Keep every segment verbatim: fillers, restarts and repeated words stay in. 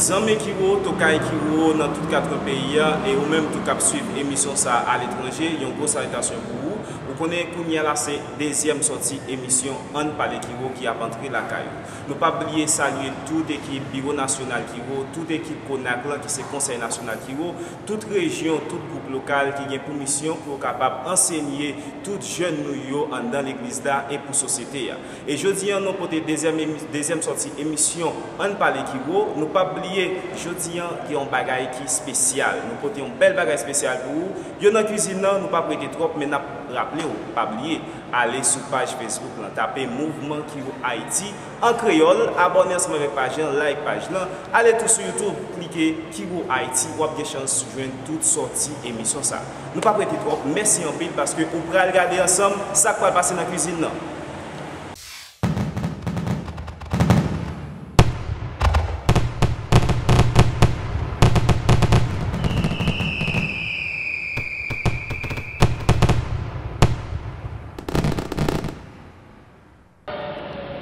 Zanmi Kiwo, tokay Kiwo nan tout kat kwen peyi a, e ou menm tou k ap swiv emisyon sa a aletranje, yon gwo salitasyon pou ou. Ou konnen kounye a la se dezyèm sòti emisyon Ann Pale Kiwo ki ap antre lakay ou. Nou p ap bliye salye tout ekip Biwo Nasyonal Kiwo, tout ekip konak lan ki se Konsèy Nasyonal Kiwo, tout rejyon, tout gwoup lokal ki gen pou misyon pou yo kapab ansenye tout jèn nou yo anndan legliz la e pou sosyete a. E jodi a, nou pote dezyèm emi-, dezyèm sòti emisyon Ann Pale Kiwo. Nou p ap bliye, jodi a, gen yon bagay ki espesyal. Nou pote yon bèl bagay espesyal pou ou. Yo nan kwizin nan, nou p ap rete twòp, men n ap raple w, pa bliye, ale sou paj Facebook lan, tape Mouvman Kiwo Ayiti an kreyòl, abòne ansanm avèk paj lan, like paj lan, ale tou sou YouTube, klike Kiwo Ayiti, w ap gen chans jwenn tout sòti emisyon sa. Nou p ap rete twòp, mèsi anpil paske ou pral gade ansanm sa k pral pase nan kwizin nan.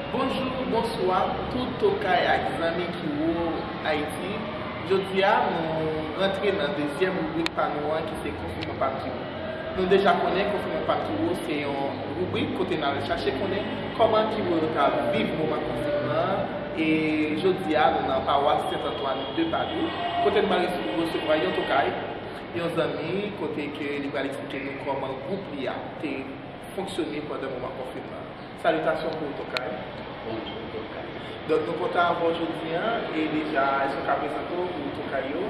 Bonjou, bonswa, tout tokay ak zanmi Kiwo Ayiti. Jodi a, nou rantre nan dezyèm ribrik pa nou an ki se Konfinman pa m Kiwo. Nou deja konnen Konfinman pa m Kiwo se yon ribrik kote n al chache konnen kòman Kiwo yo t ap viv moman konfinman an. E jodi a, nou nan pawas Sent Antwàn de Padou, kote n pral resevwa yon tokay, yon zanmi, kote ke li pral eksplike nou kòman gwoup li a te fonksyone pandan moman konfinman an. Salitasyon pou ou, tokay. Bonjou, tokay. Donk, nou kontan avè w jodi a, e deja, èske w ka prezante w pou tokay yo?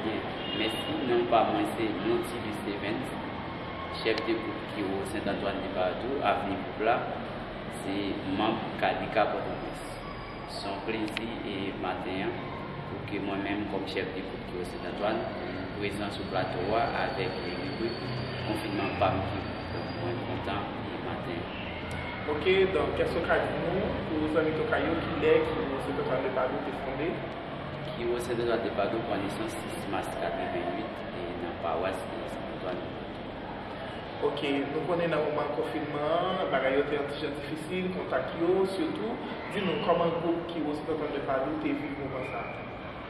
Byen, mèsi. Non pa mwen se Montilus Evens, chèf de gwoup Kiwo Sent Antwàn de Padou, Avni Gwoup la, se manm Kadika Pòtoprens. Se yon plezi e maten an pou ke mwen menm kòm chèf de gwoup Kiwo Sent Antwàn, pou m prezan sou plato a avèk ribrik Konfinman pa m Kiwo. Donk, mwen kontan e maten an. Ok, donk, èske w ka di nou, pou zanmi tokay yo, kilè Kiwo Sent Antwàn de Padou te fonde? Kiwo Sent Antwàn de Padou pran nesans sis mas katreventuit e nan pawas Sent Antwàn. Ok, nou konnen nan moman konfinman an, bagay yo te yon ti jan difisil, kontak yo, sitou. Di nou, kòman gwoup Kiwo Sent Antwàn de Padou te viv moman sa a?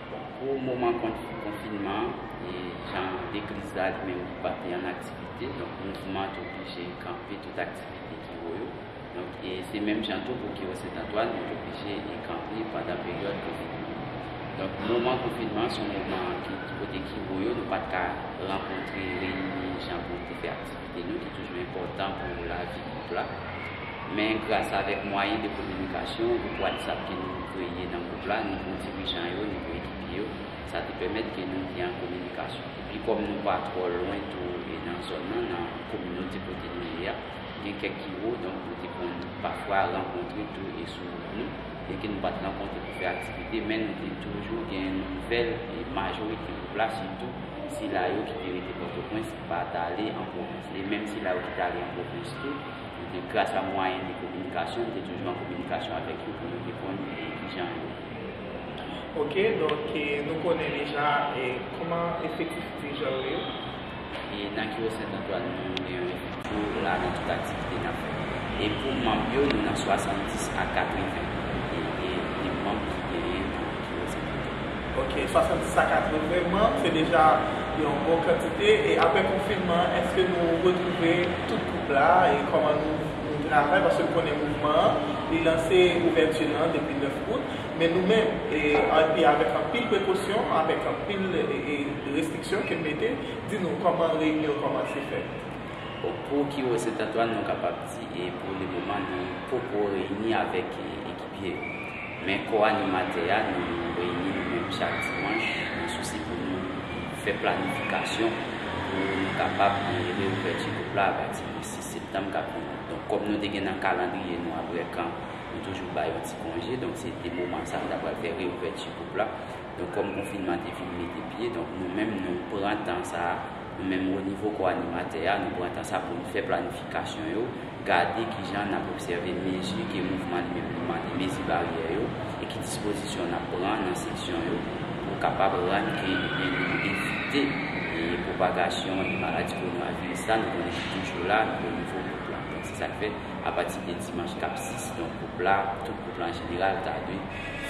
Bon, pou moman konf-, konfinman an, e jan legliz la li menm li pa te an aktivite, donk mouvman an te oblije kanpe tout aktivite Kiwo yo. Donk, e se menm jan tou pou Kiwo Sent Antwàn, yo te oblije e kanpe pandan peryòd konfinman. Donk, moman konfinman, se yon moman ki, kote Kiwo yo, nou pa t ka rankontre, reyini, jan pou nou te fè aktivite nou, ki toujou enpòtan pou lavi gwoup la. Men, gras avèk mwayen de kominikasyon, gwoup WhatsApp ke nou kreye nan gwoup la, nou pou dirijan yo, nou pou ekipye yo, sa te pèmèt ke nou te an kominikasyon. Epi, kòm nou pa twò lwen tou, e nan zòn nan, nan kominote kote nou ye a, gen kèk Kiwo, donk nou te konn pafwa rankontre tou e sou wout nou, byenke nou pa t rankontre pou fè aktivite, men nou te toujou gen nouvèl e majorite gwoup la, sitou sila yo ki te rete Pòtoprens, ki pa t ale an pwovens. E menm sila yo ki t ale an pwopriyete, nou te, gras a mwayen de kominikasyon, nou te toujou an kominikasyon avèk yo pou nou te konn e kijan yo ye. Ok, donk, e, nou konnen deja, e, kòman efektif dirijan yo ye? E nan Kiwo Sent Antwàn, nou gen yon efektif la nan tout aktivite n ap fè. E pou manm yo, nou nan swasanndis a katreven. E, e, de manm ki genyen nan Kiwo Sent Antwàn. Ok, swasanndis a katreven manm, se deja yon bon kantite. E apre konfinman, èske nou retwouve tout gwoup la? E kòman nou, nou travay? Paske nou konnen mouvman an, li lanse ouvèti l lan depi nèf out. Men nou menm, e, epi avèk anpil prekosyon, avèk anpil, e, e, restriksyon ke n mete, di nou kòman reyinyon yo kòmanse fèt? Bon, pou Kiwo Sent Antwàn, nou kapab di, e pou le moman, nou poko reyini avèk, e, ekipye yo. Men kò animatè a, nou reyini nou menm chak dimanch, nan sousi pou nou fè planifikasyon, pou nou kapab gen reouvèti gwoup la apati de sis septanm k ap vini. Donk, kòm nou te gen nan kalandriye nou apre kan, nou toujou bay yon ti konje, donk se de moman sa a nou ta pral fè reouvèti gwoup la. Donk, kòm konfinman te vin mete pye, donk nou menm nou pran tan sa a, nou menm o nivo kò animatè a, nou pran tan sa a pou nou fè planifikasyon yo, gade kijan n ap obsève mezi ke mouvman li menm li mande, mezi baryè yo, e ki dispozisyon n ap pran nan seksyon yo pou kapab rann ke, ebyen, nou evite, e, pwopagasyon, e, maladi kowonaviris la, nou konnen ki toujou la, o nivo gwoup la. Donk, se sa k fè, Apati de dimanch k ap sis, donk gwoup la, tout gwoup la an jeneral ta dwe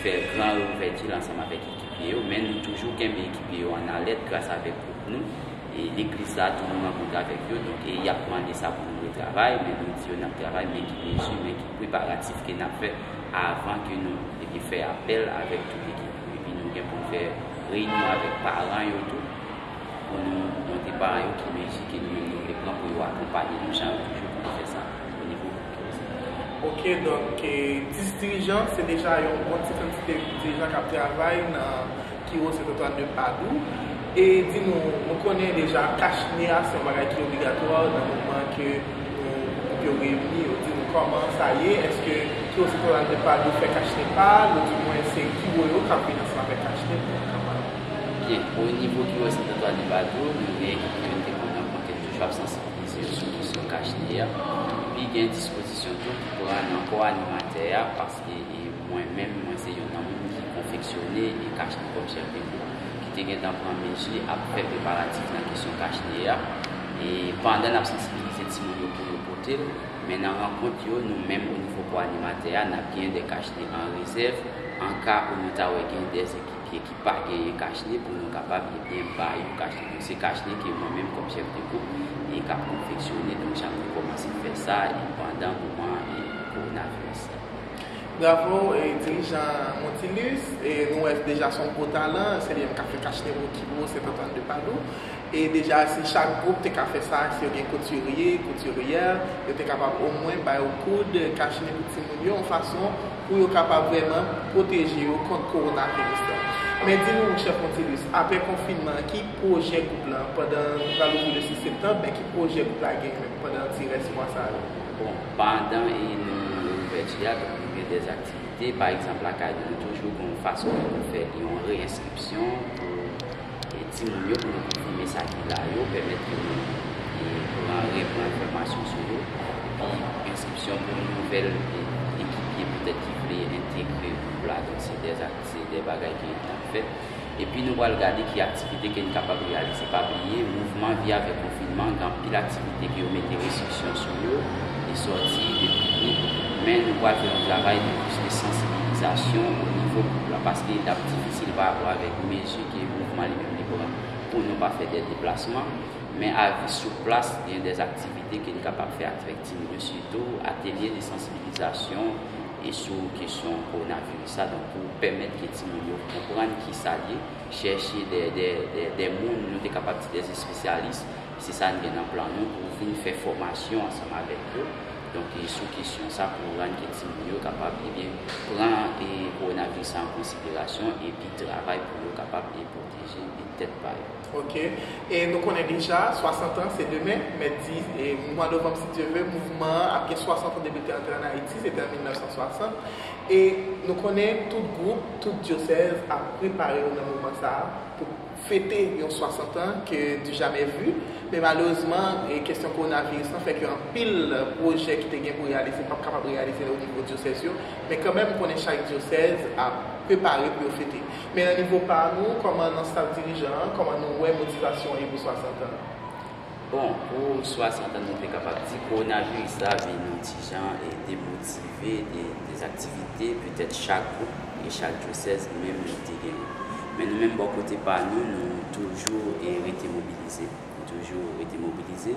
fè gran reouvèti l ansanm avèk ekipye yo, men nou toujou kenbe ekipye yo an alèt gras avèk gwoup nou. E legliz la tou nou rankontre avèk yo, donk e y ap mande sa pou nou retravay, men nou di yo n ap travay, men ki mezi, men ki preparatif ke n ap fè avan ke nou, ebyen, fè apèl avèk tout ekip yo. Epi nou gen pou n fè reyinyon avèk paran yo tou, pou nou montre paran yo ki mezi ke nou menm nou vle pran pou yo akonpaye nou jan yo toujou konn fè sa o nivo gwoup yo. Ok, donk, eh, dis dirijan, se deja yon bon ti kantite dirijan k ap travay nan Kiwo Sent Antwàn de Padou. E di nou, nou konnen deja kachne a se yon bagay ki obligatwa nan moman ke nou, gwoup yo reyini, yo di nou kòman sa ye, èske Kiwo Sent Antwàn de Padou fè kachne pa l, oudimwen se Kiwo yo k ap vin ansanm avèk kachne pou kanpay? Byen, o nivo Kiwo Sent Antwàn de Padou, nou gen ekip ki vin te konn nan pwen ke nou toujou ap sansibilize yo sou kesyon kachne a. Epi gen dispozisyon tou ki pran nan kò animatè a, paske e mwen menm, mwen se youn nan moun ki konfeksyone e kachne kòm chèf de gwoup, ki te gentan pran mezi ap fè preparatif nan kesyon kachne a. E pandan n ap sansibilize timoun yo pou yo pote l, men nan rankont yo, nou menm o nivo kò animatè a, n ap gen de kachne an rezèv, an ka ou nou ta wè gen de ekipye ki pa genyen kachne pou nou kapab, ebyen, ba yo kachne. Donk, se kachne ke mwen menm kòm chèf de gwoup e k ap konfeksyone. Donk, jan m te kòmanse fè sa, e pandan moman e kowonaviris la. Bravo, e, dirijan Montilus. E nou wè deja se yon gwo talan, se li menm k ap fè kachne pou Kiwo Sent Antwàn de Padou. E deja, si chak gwoup te ka fè sa, si yo gen koutirye, koutiryè, yo te kapab omwen ba yo koud, kachne pou timoun yo, yon fason pou yo kapab vrèman pwoteje yo kont kowonaviris la. Men di nou, chèf Montilus, apre konfinman, ki pwojè gwoup lan, pandan nou pral ouvri le sis septanm, men ki pwojè gwoup la gen menm pandan ti rès mwa sa yo? Bon, pandan e nou ouvèti a, donk, nou gen de aktivite. Pa egzanp, lakay nou, nou toujou gen yon fason pou nou fè yon re-enskripsyon pou e timoun yo, pou nou konfime sa ki la yo, pèmèt ke nou e pran, repran enfòmasyon sou yo. Epi enskripsyon pou nouvèl e, ekipye petèt ki vle entegre gwoup la. Donk, se de ak-, se de bagay ke n ap fè. Epi nou pral gade ki aktivite ke n kapab reyalize. Pa bliye, mouvman vi avèk konfinman, gen anpil aktivite ke yo mete restriksyon sou yo, li sòti de piknik, men nou pral fè yon travay de plis de sansibilizasyon o nivo gwoup la, paske l ap difisil pa rapò avèk mezi ke mouvman li menm li pran pou nou pa fè de deplasman, men a vi sou plas, gen de aktivite ke n kapab fè avèk timoun yo, sitou atelye de sansibilizasyon e sou kesyon kowonaviris la, donk pou pèmèt ke timoun yo konprann ki sa l ye, chèche de, de, de, de moun, nou te kapab di de espesyalis, se sa n gen nan plan nou, pou vin fè fòmasyon ansanm avèk yo. Donk, e sou kesyon sa, pou rann ke timoun yo kapab, ebyen, pran e kowonaviris la an konsiderasyon, epi travay pou yo kapab e pwoteje e tèt pa yo. Ok. E nou konnen deja, swasant an, se demen, mèdi, e mwa novanm, si Dye vle, mouvman an ap gen swasant an depi l te antre ann Ayiti, se te an mil nèf san swasant. E nou konnen tout gwoup, tout dyosèz ap prepare yo nan moman sa a pou fete yon swasant an ke du jamais vu. Men malerezman, e kesyon kowonaviris lan fè ke anpil pwojè ki te gen pou reyalize p ap kapab reyalize o nivo dyosèz yo. Men kanmenm, m konnen chak dyosèz ap prepare pou yo fete. Men nan nivo pa nou, kòman nan staf dirijan an, kòman nou wè motivasyon an ye pou swasant an? Bon, pou swasant an, nou te kapab di, kowonaviris la vin yon ti jan e demotive de, de aktivite, petèt chak gwoup e chak dyosèz, nou menm nou te genyen. Men nou menm, bò kote pa nou, nou toujou e rete mobilize. Nou toujou rete mobilize.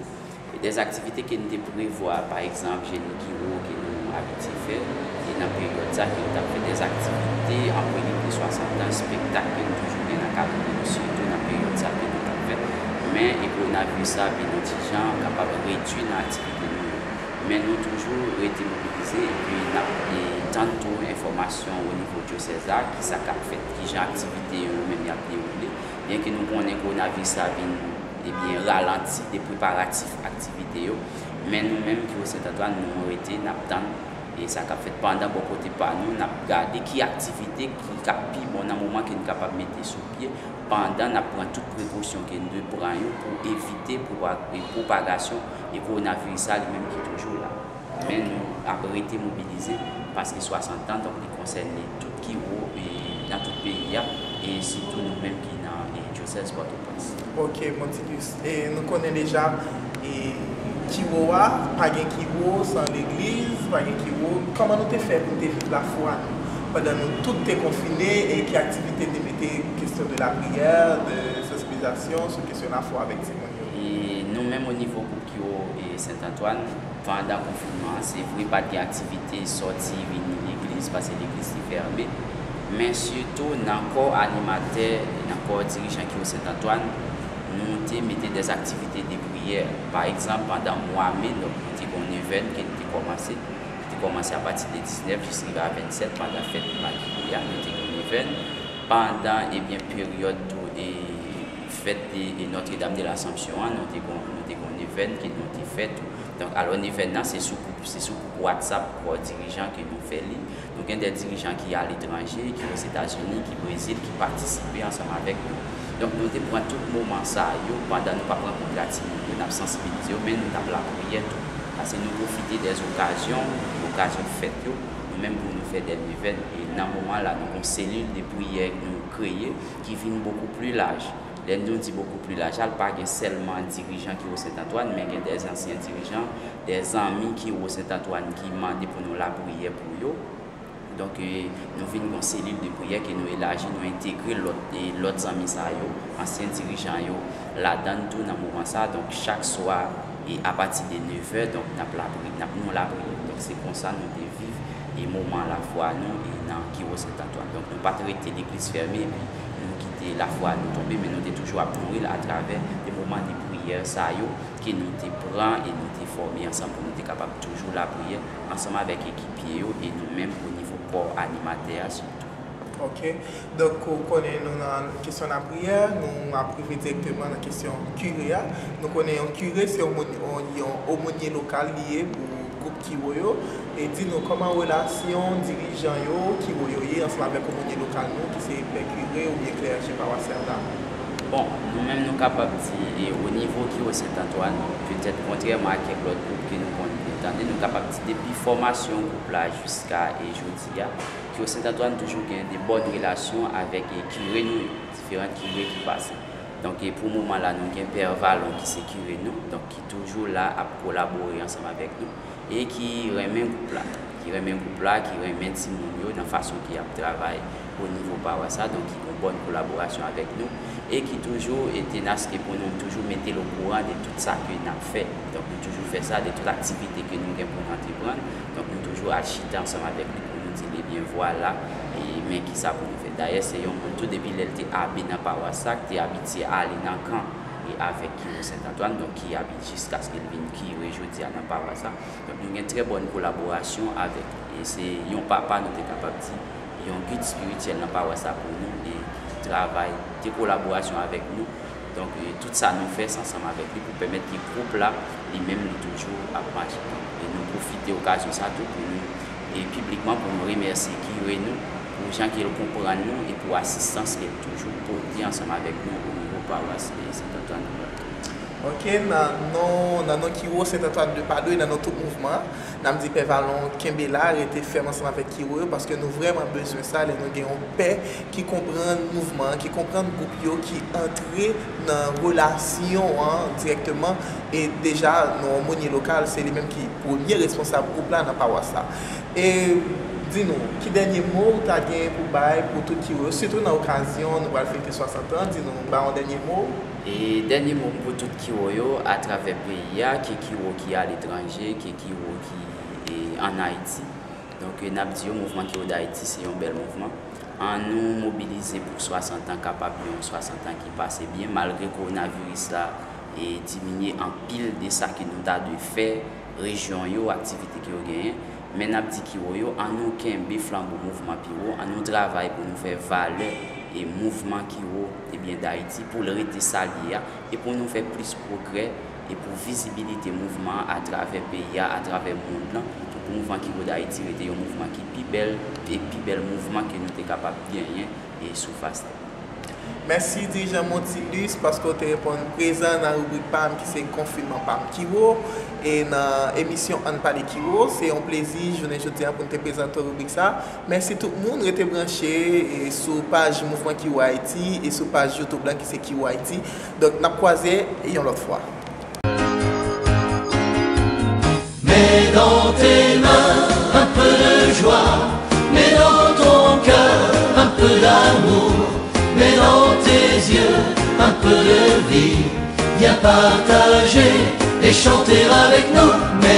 E de aktivite ke n te prevwa, pa egzanp, Jeni Kiwo ke nou abitye fè, e nan peryòd sa ke nou t ap fè de aktivite an premye pou swasant an, espektak ke nou toujou gen nan kabine nou, sitou nan peryòd sa ke nou t ap fè. Men, e kowonaviris la vin yon ti jan kapab redui nan aktivite nou yo. Men nou toujou rete mobilize, epi n ap e tann tou enfòmasyon o nivo dyosèz la, ki sa k ap fèt, ki jan aktivite yo menm y ap dewoule. Byenke nou konnen kowonaviris la vin, ebyen, ralanti de preparatif aktivite yo, men nou menm Kiwo Sent Antwàn, nou rete, n ap tann e sa k ap fèt. Pandan bò kote pa nou, n ap gade ki aktivite ki k ap pi bon nan moman ke n kapab mete sou pye, pandan n ap pran tout prekosyon ke n dwe pran yo pou evite pwopa-, e pwopagasyon e kowonaviris la li menm ki toujou la. Men nou ap rete mobilize, paske swasant an, donk, li konsène tout Kiwo e nan tout peyi a, e sitou nou menm ki nan e dyosèz Pòtoprens. Ok, Montilus. E nou konnen deja, e Kiwo a, pa gen kiwo san legliz, pa gen kiwo. Kòman nou te fè pou nou te viv lafwa nou pandan nou tout te konfine e ki aktivite te mete kesyon de lapriyè, de sansibilizasyon sou kesyon lafwa avèk timoun yo? E nou menm o nivo gwoup Kiwo e Sent Antwàn, pandan konfinman an, se vre pa t gen aktivite sòti vin legliz, paske legliz te fèmen. Men sitou nan kò animatè, nan kò dirijan Kiwo Sent Antwàn, nou te mete dèz aktivite de priyè. Pa egzanp, pandan mwa me, donk, nou te gen yon evèn ke nou te kòmanse. Nou te kòmanse apati de diznèf jis rive a vennsèt, pandan fèt Imakileya, nou te gen yon evèn. Pandan, ebyen, peryòd tou, e, fèt de, e, Notre-Dame de l'Assomption an, nou te gen, nou te gen yon evèn ke nou te fè tou. Donk, alò, evèn nan, se sou gwoup, se sou gwoup WhatsApp kò dirijan ke nou fè li. Nou gen de dirijan ki aletranje, ki Ozetazini, ki Brezil, ki patisipe ansanm avèk nou. Donk, nou te pran tout moman sa yo, pandan nou p ap rankontre ak timoun yo, n ap sansibilize yo, men nou t ap lapriyè tou. Paske nou pwofite dèz okazyon, okazyon fèt yo, nou menm pou nou fè dèz evèn. E nan moman la, nou gen yon selil de priyè nou kreye ki vin bokou pli laj. Lè nou di bokou pli laj, al pa gen sèlman dirijan Kiwo Sent Antwàn, men gen dèz ansyen dirijan, dèz zanmi Kiwo Sent Antwàn ki mande pou nou lapriyè pou yo. Donk, e, nou vin gen yon selil de priyè ke nou elaji, nou entegre lòt, e, lòt zanmi sa yo, ansyen dirijan yo, ladan l tou nan moman sa. Donk, chak swa, e, apati de nevè, donk, n ap lapri-, n ap, nou lapriyè. Donk, se konsa nou te viv, e, moman lafwa nou, e, nan Kiwo Sent Antwàn. Donk, nou pa t rete legliz fèmen, epi nou kite lafwa nou tonbe, men nou te toujou ap nouri l atravè de moman de priyè sa yo ke nou te pran e nou te fòme ansanm pou nou te kapab toujou lapriyè ansanm avèk ekipye yo e nou menm o nivo kò animatè a sitou. Ok. Donk, ou konnen nou nan kesyon lapriyè, nou ap rive dirèkteman nan kesyon kire a. Nou konnen yon kire, se yon, mon- yon, yon omonye lokal li ye pou gwoup Kiwo yo. E di nou, kòman relasyon dirijan yo, Kiwo yo ye ansanm avèk omonye lokal nou, ki se pè kire oubyen klèje pawasyal la? Bon, nou menm nou kapab di, e, o nivo Kiwo Sent Antwàn, petèt kontrèman a kèk lòt gwoup ke nou konn tande, nou kapab di depi fòmasyon gwoup la jiska, e, jodi a, Kiwo Sent Antwàn toujou gen de bòn relasyon avèk, e, kire nou yo, diferan kire ki pase. Donk, e, pou moman la, nou gen Pè Valon ki se kire nou, donk, ki toujou la ap kolabore ansanm avèk nou e ki renmen gwoup la, ki renmen gwoup la, ki renmen timoun yo nan fason ke y ap travay o nivo pawas la, donk ki gen yon bòn kolaborasyon avèk nou e ki toujou e tenas ke pou nou toujou mete l okouran de tout sa ke n ap fè. Donk, nou toujou fè sa, de tout aktivite ke nou gen pou n antreprann. Donk, nou toujou al chita ansanm avèk li pou nou di l, ebyen, vwala, e men kisa pou nou fè. Dayè, se yon moun tou, depi lè l te abe nan pawas la, ki te abitye ale nan kan e avèk Kiwo Sent Antwàn, donk ki abit jiskaske l vin kire jodi a nan pawas la. Donk, nou gen trè bòn kolaborasyon avèk li. E se yon papa, nou te kapab di, yon gid espirityèl nan pawas la pou nou, e ki travay de kolaborasyon avèk nou. Donk, e tout sa nou fè, se ansanm avèk li pou pèmèt ke gwoup la, li menm, li toujou ap mache. E nou pwofite okazyon sa tou pou nou, e piblikman, pou nou remèsye kire nou, pou jan ke l konprann nou e pou asistans ke l toujou pote ansanm avèk nou o nivo pawas e Sent Antwàn. Ok, nan non, nan non Kiwo Sent Antwàn de Padwe, nan non tout mouvman an, n ap di Pè Valon kenbe la, rete fèm ansanm avèk Kiwo yo, paske nou vrèman bezwen sa, lè nou gen yon pè ki konprann mouvman an, ki konprann gwoup yo, ki antre nan relasyon an dirèkteman, e deja, nou omonye lokal, se li menm ki premye responsab gwoup la nan pawas la. E di nou, ki dènye mo ou ta gen pou bay pou tout Kiwo yo, sitou nan okazyon nou pral fete swasant an, di nou, ba yon dènye mo. E dènye mo m pou tout Kiwo yo atravè peyi a, ke Kiwo ki aletranje, ke Kiwo ki, e, ann Ayiti. Donk, e, n ap di yo, mouvman Kiwo Dayiti se yon bèl mouvman. Ann nou mobilize pou swasant an kapab yon swasant an ki pase byen, malgre kowonaviris la, e, diminye anpil de sa ke nou ta dwe fè, rejyon yo, aktivite ke yo genyen. Men n ap di Kiwo yo, ann nou kenbe flanbo mouvman pi wo, ann nou travay pou nou fè valè e mouvman Kiwo, ebyen, Dayiti, pou l rete sa l ye a, e pou nou fè plis pwogrè, e pou vizibilite mouvman an atravè peyi a, atravè mond lan, pou mouvman Kiwo Dayiti rete yon mouvman ki pi bèl, e pi bèl mouvman ke nou te kapab genyen, e sou fas tè. Mèsi, dirijan Montilus, paske w te reponn prezan nan ribrik pa m ki se Konfinman pa m Kiwo. E nan emisyon Ann Pale Kiwo, se yon plezi jounen jodi a pou n te prezante w ribrik sa. Mèsi tout moun, rete branche, e sou paj Mouvman Kiwo Ayiti e sou paj YouTube la ki se Kiwo Ayiti. Donk, n ap kwaze yon lòt fwa. Dans tes mains, un peu de joie, mets dans ton cœur un peu d'amour, mets dans tes yeux un peu de vie. Viens partager et chanter avec nous. Mais